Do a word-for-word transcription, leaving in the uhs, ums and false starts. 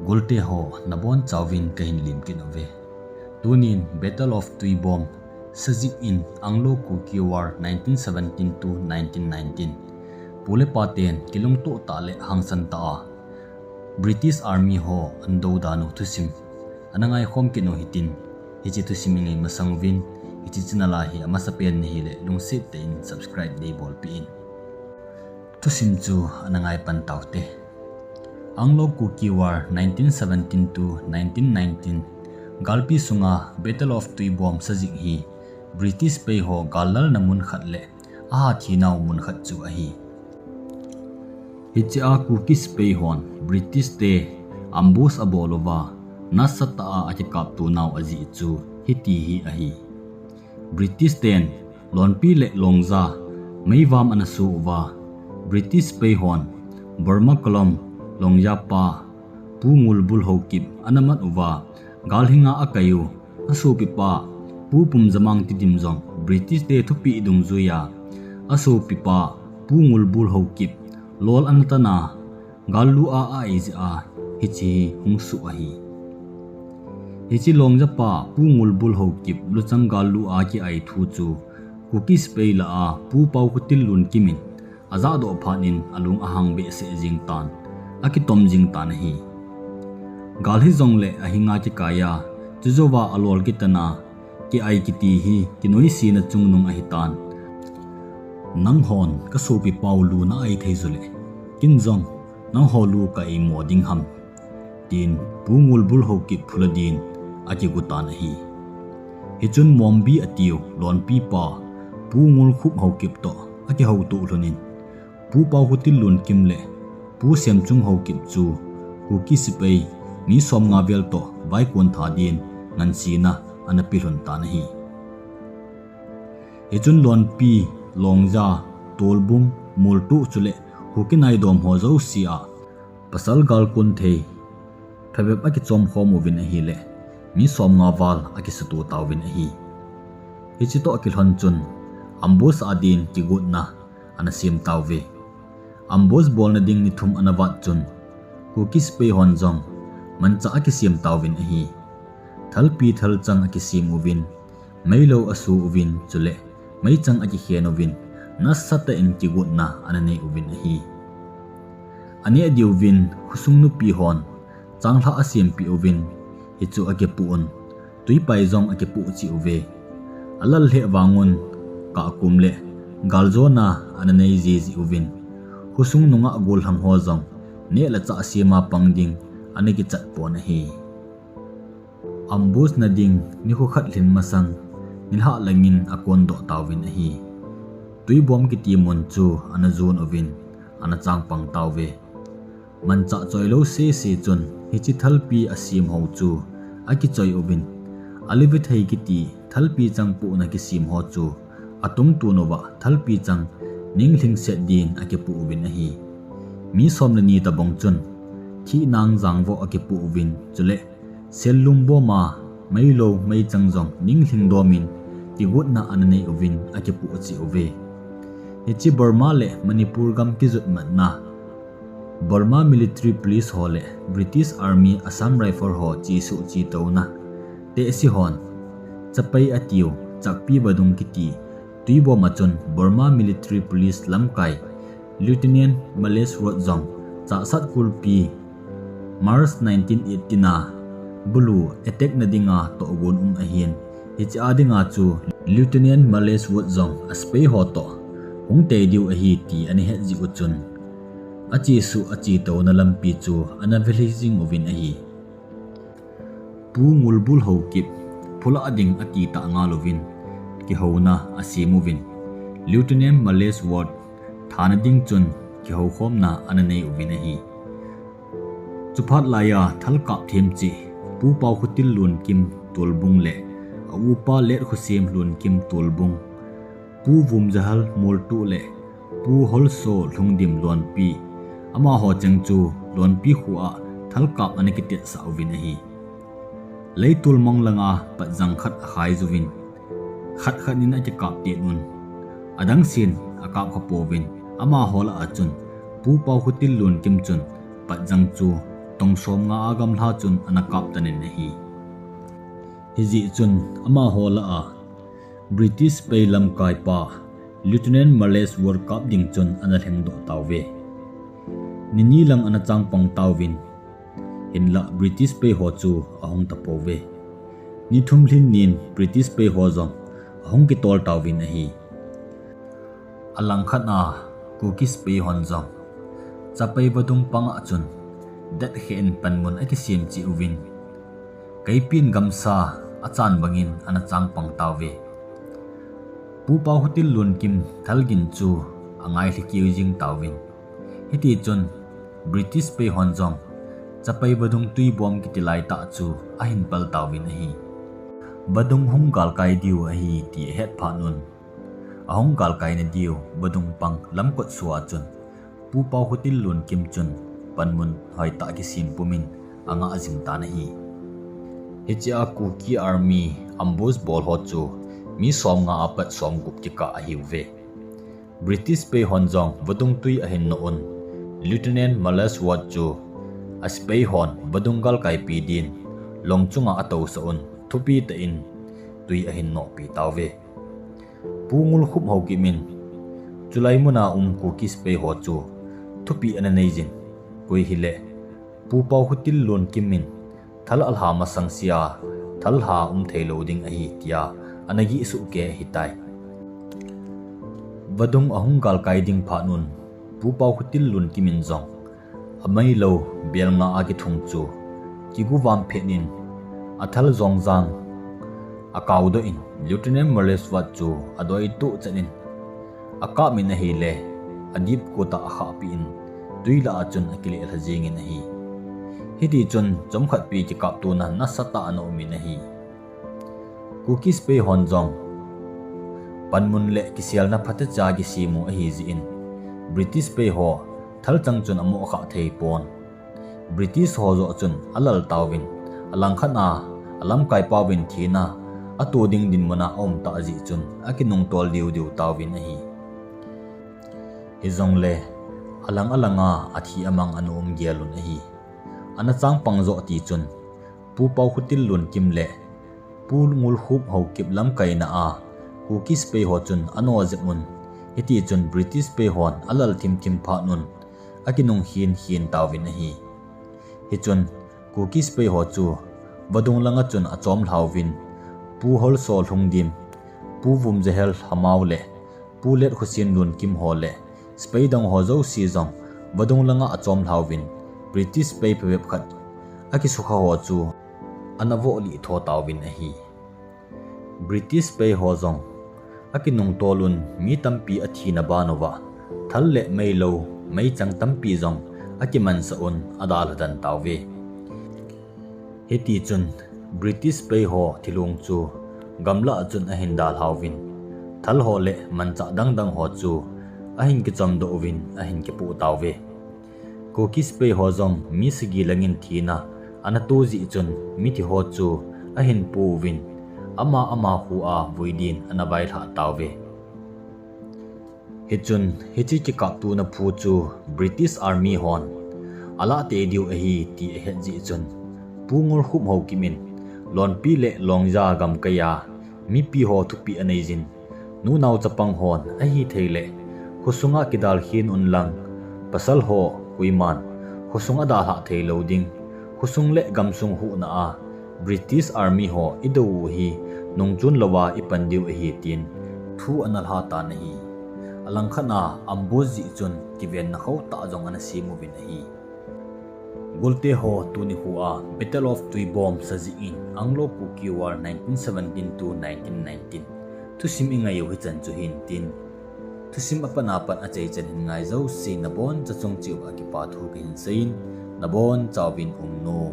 Golte ho, nabonchauvin kahin lemkit uve. Tunin Battle of Tuibong sajih in Anglo-Kuki War nineteen seventeen to nineteen nineteen, pu le paten kilungtoh tah le hangsan tah a British Army ho ana dou dan u thusim ana ngaikhom kit u hitin, hiche thusim i ngai masang uvin, hiche channel a hi amasapen nahile lungset tah in subscribe neibolpeh in. Thusim chu ana ngaipan taute. Anglo-Kuki War nineteen seventeen to nineteen nineteen galpi sunga Battle of Tuibong sajih hi British pei ho gal lalna mun khat le ahat hinau mun khat chu ahi. Hichea Kuki sepai hon British te ambush abol uva, nasatah a akikaptonau ajeh chu hiti hi ahi. British ten Lonpi le Longja meivam ana so uva, British sepai hon Burma Column Longja pa Pu Ngulbul Haokip ana mat uva, galhinga akai u asopipa Pu Pumjamang Tidim jong British te thupeh dungjuia asopipa Pu Ngulbul Haokip lol ana tana, gal lu a a-ai jeh a hiche hi hung soh ahi. Hiche Longja pa Pu Ngulbul Haokip luchang gal lu a ki-ai thu chu Kuki sepai lah a Pu Paokhotil Lunkim in ajahdoh phat in alung ahang behseh jeng tan, akitom jing tan ahi. Gal hijongle ahinga kikai a, chujouva alol kitana, ki-ai kiti hi kinoisena chungnung ahitan. Nanghon kasopipau lu na-ai thei jule, ken jong nangho lu ka-ai mo ding ham, tin Pu Ngulbul Haokip phula din akigo tan ahi. Hichun Mombi atiu Lonpi pa Pu Ngulkhup Haokip toh akihoutoh lhonin, Pu Paokhotil Lunkim le Pu Semchung Haokip chu Kuki sepai mi somnga vel toh vaikon tha din ngansena ana pe lhon tan ahi. Hichun Lonpi, Longja, Tolbung, Moltoh chule Kuki naidom ho jouse a pasal gal kon thei phabep akichom khom uvin ahile, mi somnga val akisuto tauvin ahi. Hiche toh kilhon chun ambush a din kigotna ana sem tauve. Ambush bolna ding ni thum ana vat chun Kuki sepai hon jong manchah akisem tauvin ahi. Thalpi thalchang akisem uvin, meilou aso uvin, chule meichang akikhen uvin, nasatah in kigotna ana nei uvin ahi. Aneh diuvin khosung nupi hon changlhah asempeh uvin, hichu akipoh un, twipai jong akipoh cheh uve. Alal lheh vangun kahkum le galjona ana nei jiji uvin, khosung nungah gollhang ho jong neh le chah sema pang ding ana kichat pon ahi. Ambush na ding nikho khat lhin masang nilhah langin akondoh tauvin ahi. Tuibong kiti mun chu ana jon uvin, ana changpang tauve. Manchah choilou sese chun hiche thalpi asem ho chu akichoi uvin, Alivithei kiti thalpi chang pohna kisem ho chu atungtun uva thalpi chang ninglhing set din akipoh uvin ahi. Mi som le ni tobang chun thihnang jangvoh akipoh uvin, chule sellum boma meilou meichang jong ninglhing domin kigotna ana nei uvin akipoh cheh uve. Hiche Burma le Manipur gam kijot matna Burma Military Police ho le British Army Assam Rifle ho chesuh chetouna tehse hon Chapai atiu Chakpi vadung kiti Tuibom a chun Burma Military Police lamkai Lieutenant Malesh Road jong Chassad kulpi March nineteen eighteen a bulu attack na dinga tohgon um ahin, hiche a dinga chu Lieutenant Malesh Road jong asepai ho toh hung tei diu ahi ti ana het jeh u chun, achesuh achetouna lampi chu ana velhi jing uvin ahi. Pu Ngulbul Haokip phulah ding atitah ngal uvin kihouna asem uvin, Lieutenant Malesh Road thana ding chun kihoukhomna ana nei uvin ahi. Chuphat laiya thalkap themcheh Pu Paokhotil Lunkim Tolbung le a upa Let Khosem Lunkim Tolbung, Pu Vumjahal Moltoh le Pu Holso Lhungdim Lonpi, amaho cheng chu Lonpi khoa thalkap ana kitetsah uvin ahi. Leitol mang langa patjang khat akhai jouvin, khat khat in akikap tet un, adangsen akap kha pouvin, amaho lah a chun Pu Paokhotil Lunkim chun patjang chu tong somnga a gamla chun ana kap tan in ahi. Hijeh chun amaho lah a British Sepai lamkaipa Lieutenant Marlwes Ward kap ding chun ana lhengdoh tauve. Ni ni lang ana changpang tauvin, hinlah British Sepai ho chu ahung tapouve. Ni thum lhin nin British Sepai ho jong ahung kitol tauvin ahi. Alangkhat a Kuki Sepai hon jong Chapai vadung panga chun detkhen panmun akisem cheh uvin, kaipin gamsa achan bangin ana changpang tauve. Pu Paokhotil Lunkim thalgin chu angailhe keu jing tauvin, hitichun British Sepai hon jong Chapai vadung twibom kiti laitah chu ahin pal tauvin ahi. Vadung hung galkai diu ahi ti ahet phat un, ahung galkaina diu vadung pang lamkot sua chun Pu Paokhotil Lunkim chun panmun hoitah kisem pumin angah jing tan ahi. Hichea Kuki Army ambush bol ho chu mi somnga apat somgup kikah ahiuve. British Sepai hon jong vadung twi ahin noh un, Lieutenant Marlwes Ward chu asepai hon vadung galkaipi din long chunga atousah un, thupi tah in twi ahin nohpi tauve. Pu Ngulkhup Haokip in chulai muna um Kuki Sepai ho chu thupi ana neijin, koi hileh Pu Paokhotil Lunkim in thal alha masang sea thal lha um theilou ding ahi tia ana gihsuh kei ahitai. Vadung ahung galkai ding phat un Pu Paokhotil Lunkim in jong ameilou belnga akithung chu kiguvam phet in athal jongjang akaodoh in Lieutenant Marlwes Ward chu adoituh chet in akap in ahile, adipkot a akhahpeh in twi lah a chun akilelha jengin ahi. Hitichun chomkhatpi kikaptona nasatah ana umin ahi. Kuki Sepai hon jong panmun le kiselna phatecha kisem u ahijeh in British Sepai ho thalchang chun amohkhah theipon. British ho joh chun alal tauvin, alangkhat a alamkaipauvin thina ato ding dinmuna aumtah jeh chun akinungtol diu diu tauvin ahi. Hijongle alang alanga athi amang ana um gel un ahi. Ana changpang joh tichun Pu Paokhotil Lunkim le Pu Ngulkhup Haokip lamkaina a Kuki Sepai ho chun ano jep un, hitichun British Sepai hon alal thimthim phat un akinung khin khin tauvin ahi. Hichun Kuki Sepai ho chu vadung langa chun achomlhauvin, Pu Holso Lhungdim, Pu Vumjahel Lhamao le Pu Letkhosin Lunkim ho le sepai dang ho jouse jong vadung langa achomlhauvin, British sepai phabep khat akisukha ho chu ana vohlih tho tauvin ahi. British sepai ho jong akinungtol un mi tampi athina ban uva thal le meilou, meichang tampi jong akimansah un adalha den tauve. Hitichun British sepai ho thilong chu gamlah a chun ahin dalhauvin, thal ho le manchah dangdang ho chu ahin kichomdoh uvin ahin kipoh tauve. Kuki sepai ho jong mi sagi langin thina ana to jeh chun mithi ho chu ahin pouvin, ama ama kho a vui din ana vailhah tauve. Hichun hiche kikaptona phu chu British Army hon alah tei diu ahi ti ahet jeh chun Pu Ngulkhup Haokip in Lonpi le Longja gamkai a mipi ho thupeh aneijin, nunao chapang hon ahithei le khosunga kidalkhen unlang, pasal ho koiman khosung adalhah theilou ding, khosung le gamsung huhna a British Army ho idou u hi nungchon louva ipan diu ahi tin thu ana lhatan ahi. Alangkhat a ambush jeh chun kivenna khotah jong ana sem uvin ahi. Golte ho tuni khoa Battle of Tuibong sa jeh in Anglo-Kuki War nineteen seventeen to nineteen nineteen thusim ingai u hichan chu hintin, thusim apan apat achaichan hin ngai jouse naboncha chung cheh uva kipa thu kahin seiyin, nabonchauvin umnom.